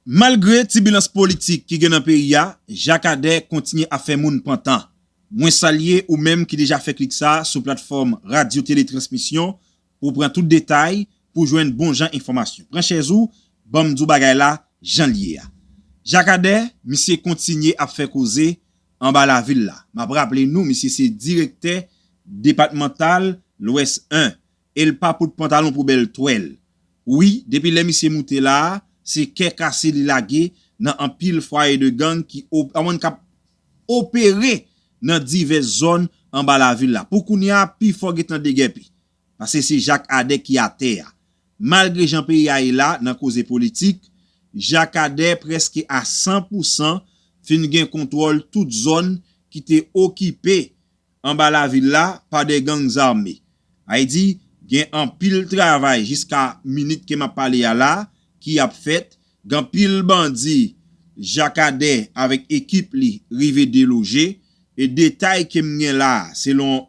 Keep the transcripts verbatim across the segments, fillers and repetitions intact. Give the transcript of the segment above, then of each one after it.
Malgre tibilans politik ki gen nan peyi a, Jakadè kontinye ap fè moun pantan. Mwen salye ou menm ki deja fè klik sa sou platfòm Radyo Tele Transmisyon pou w pran tout detay, pou w jwenn bon jan enfòmasyon. Pran chèz ou, ban m di w bagay la jan l ye a. Jakadè, misye kontinye ap fè koze anba lavil la. M ap raple nou, misye se direktè depatmantal Lwès en, e l pa pote pantalon pou bèl twèl. Wi, depi lè misye moute la a, se kè kase li lage nan anpil fwaye de gang ki op-, anmwàn k ap opere nan divès zòn anba lavil la. Pou kounye a, pifò gentan degèpi, paske se Jakadè ki atè a. Malgre jan peyi a ye la nan koze politik, Jakadè prèske a san pou san fin gen kontwòl tout zòn ki te okipe anba lavil la pa de gang zame. Sa vle di, gen anpil travay jiska minit ke m ap pale a la ki ap fèt, gen anpil bandi Jakadè avèk ekip li rive deloje, e detay ke m gen la, selon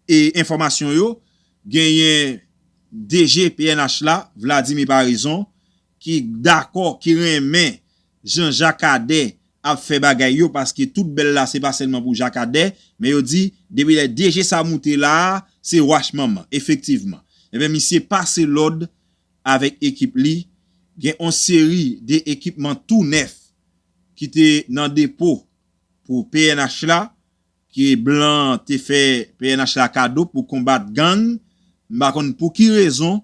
e enfòmasyon yo, genyen D G P N H la, Vladimir Paraison, ki dakò, ki renmen jan Jakadè ap fè bagay yo, paske tout bèl la se pa sèlman pou Jakadè, men yo di, depi lè D G sa moute la a, se wach manman, efektivman. Ebyen, misye pase lòd avèk ekip li, gen yon seri de ekipman tou nèf ki te nan depo pou P N H la, ke blan te fè P N H la kado pou konbat gang. M pa konn pou ki rezon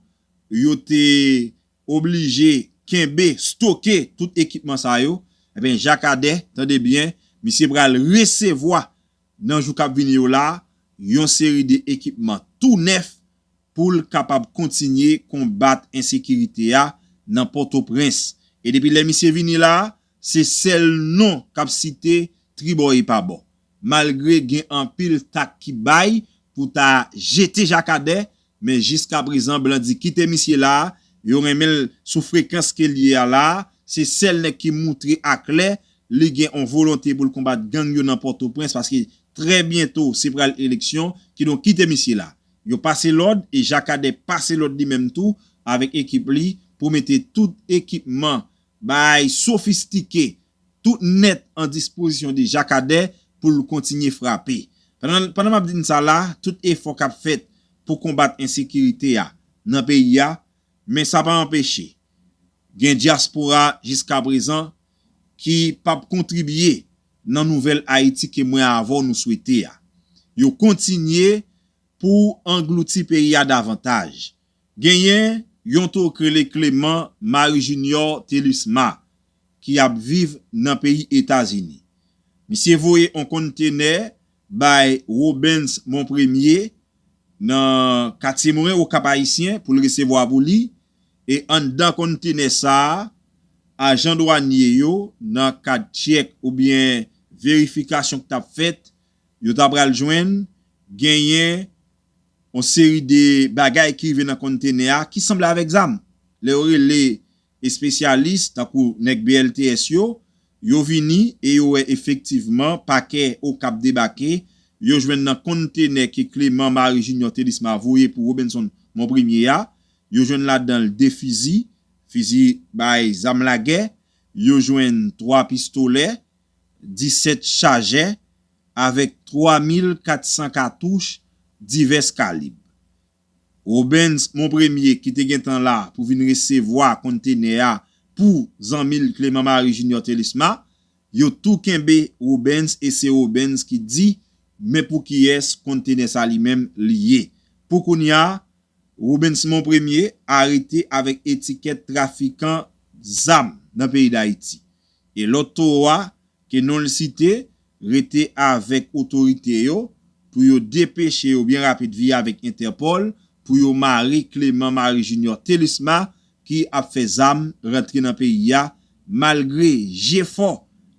yo te oblije kenbe, stoke tout ekipman sa yo. Ebyen, Jakadè, tande byen, misye pral resevwa nan jou k ap vini yo la, yon seri de ekipman tou nèf pou l kapab kontinye konbat ensekirite a nan Pòtoprens. E depi lè misye vini la, se sèl non k ap site tribò e pabò. Malgre gen anpil tak ki bay pou ta jete Jakadè, men jiskaprezan, blan di kite misye la, yo renmen l sou frekans ke l ye a la, se sèl nèg ki moutre aklè li gen yon volonte pou l konbat gang yo nan Pòtoprens, paske trè byento se pral eleksyon, kidonk kite misye la. Yo pase lòd, e Jakadè pase lòd li menm tou avèk ekip li pou mete tout ekipman, bay sofistike, tout nèt an dispozisyon de Jakadè pou l kontinye frape. Pandan, pandan m ap di n sa la, tout efò k ap fèt pou konbat ensekirite a nan peyi a, men sa pa anpeche gen dyaspora jiskaprezan ki p ap kontribye nan nouvèl Ayiti ke mwen avè w nou swete a. Yo kontinye pou anglouti peyi a davantaj. Genyen yon tou k rele Clément Marie Junior Thelusma, ki ap viv nan peyi Etazini. Misye voye yon kontenè bay Robens Monpremier nan Katye Moren, Okap Ayisyen, pou l resevwa pou li. E anndan kontenè sa a, ajan dwanye yo, nan kad tchèk oubyen verifikasyon k t ap fèt, yo ta pral jwenn genyen yon seri de bagay ki rive nan kontenè a ki sanble avèk zam. Lè yo rele espesyalis, tankou nèg B L T S yo, yo vini e yo wè efektivman pakè Okap debake, yo jwenn nan kontenè ke Clément Marie Junior Thelusma voye pou Robinson Monpremier a, yo jwenn ladan l de fizi, fizi bay zam lagè, yo jwenn twa pistolè, disèt chajè, avèk twa mil kat san katouch divès kalib. Robens Monpremier, ki te gentan la pou vin resevwa kontenè a pou zanmi l Clément Marie Junior Thelusma, yo tou kenbe Robens e se Robens ki di men pou kiyès kontenè sa li menm li ye. Pou kounye a, Robens Monpremier arete avèk etikèt trafikan zam nan peyi Dayiti. E lòt towo a, ke non l site, rete avèk otorite yo pou yo depeche yo byen rapid via avèk Entèpòl pou yo mare Clément Marie Junior Thelusma ki ap fè zam rantre nan peyi a, malgre jefò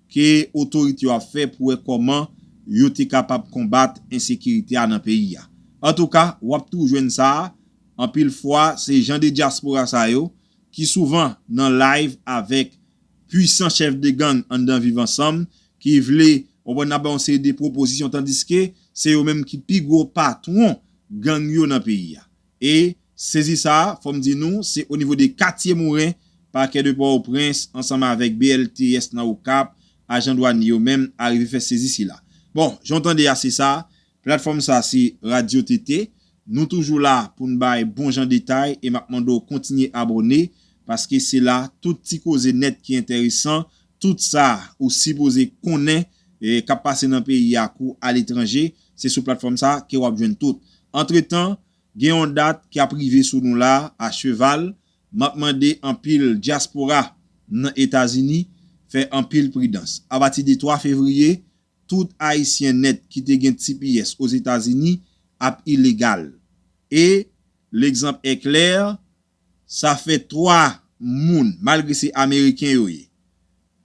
ke otorite yo ap fè pou wè kòman yo te kapab konbat ensekirite a nan peyi a. Antouka, w ap toujou jwenn sa, anpil fwa, se jan de dyaspora sa yo ki souvan nan live avèk pwisan chèf de gang anndan Viv Ansanm ki vle, w konprann, ap bay yon seri de pwopozisyon, tandiske se yo menm ki pi gwo patwon gang yo nan peyi a. E sezi sa a, fò m di nou, se o nivo de Katye Moren, Pakè de Pòtoprens ansanm avèk B L T S nan Okap, ajan dwanye yo menm arive fè sezi sila. Bon, jan w tande a se sa, platfòm sa se Radyo T T. Nou toujou la pou n bay bon jan detay e m ap mande w kontinye abòne, paske se la tout ti koze nèt ki enteresan, tout sa ou sipoze konnen, e k ap pase nan peyi a kou aletranje, se sou platfòm sa ke w ap jwenn tout. Antretan, gen yon dat k ap rive sou nou la, a cheval, m ap mande anpil dyaspora nan Etazini fè anpil pridans. Apati de twa fevriye, tout Ayisyen nèt ki te gen T P S Ozetazini ap ilegal. E, legzanp èklè, sa fè twa moun, malgre se Ameriken yo ye,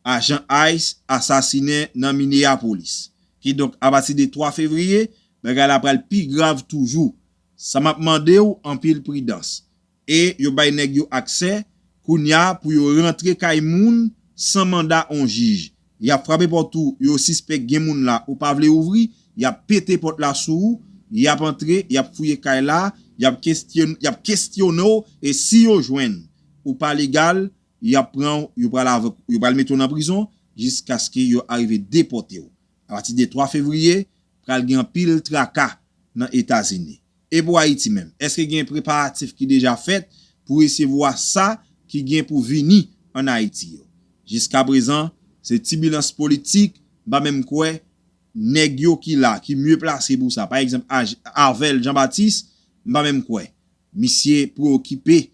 ajan ice asasinen nan Minneapolis. Kidonk, apati de twa fevriye, bagay la pral pi grav toujou. Sa m ap mande w anpil pridans. E yo bay nèg yo aksè, kounye a, pou yo rantre kay moun san manda on jij. Y ap frape pòt ou, yo sispèk gen moun la, ou pa vle ouvri, y ap pete pòt la sou ou, y ap antre, y ap fouye kay la, y ap kestyon-, y ap kestyone w, e si yo jwenn ou pa legal, y ap pran w, yo pral avè w, yo pral mete w nan prizon, jiskaske yo arive depòte w. Apati de twa fevriye, pral gen anpil traka nan Etazini. E pou Ayiti menm, èske gen preparatif ki deja fèt pou resevwa sa ki gen pou vini ann Ayiti yo? Jiskaprezan, se tibilans politik, m pa menm kwè nèg yo ki la, ki mye plase pou sa. Pa egzanp, Aj-, Arvel Jean Baptiste, m pa menm kwè misye preokipe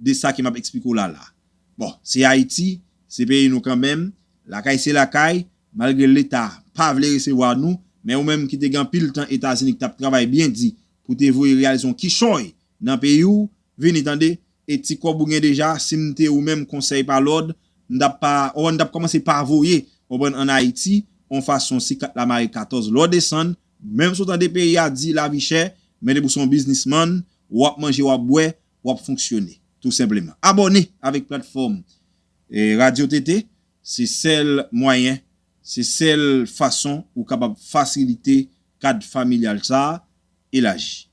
de sa ke m ap eksplike w la la. Bon, se Ayiti, se peyi nou kanmenm, lakay se lakay, malgre Leta pa vle resevwa nou, men ou menm ki te gen anpil tan Etazini, ki t ap travay byen di pou te voye reyalize yon kichòy nan peyi w, vini tande, e ti kòb ou gen deja, si m te ou menm konsèy pa lòd, m t ap pa, ou konprann, m t ap kòmanse pa voye, ou konprann, ann Ayiti, yon fason si kat la mare katòz, lè w desann, menm si w tande peyi a di lavi chè, men depi w se yon biznismann, w ap manje, w ap bwè, w ap fonksyone, tou senpleman. Abòne avèk platfòm, eh, Radyo T T, se sèl mwayen, se sèl fason ou kapab fasilite kad familyal sa a elaji.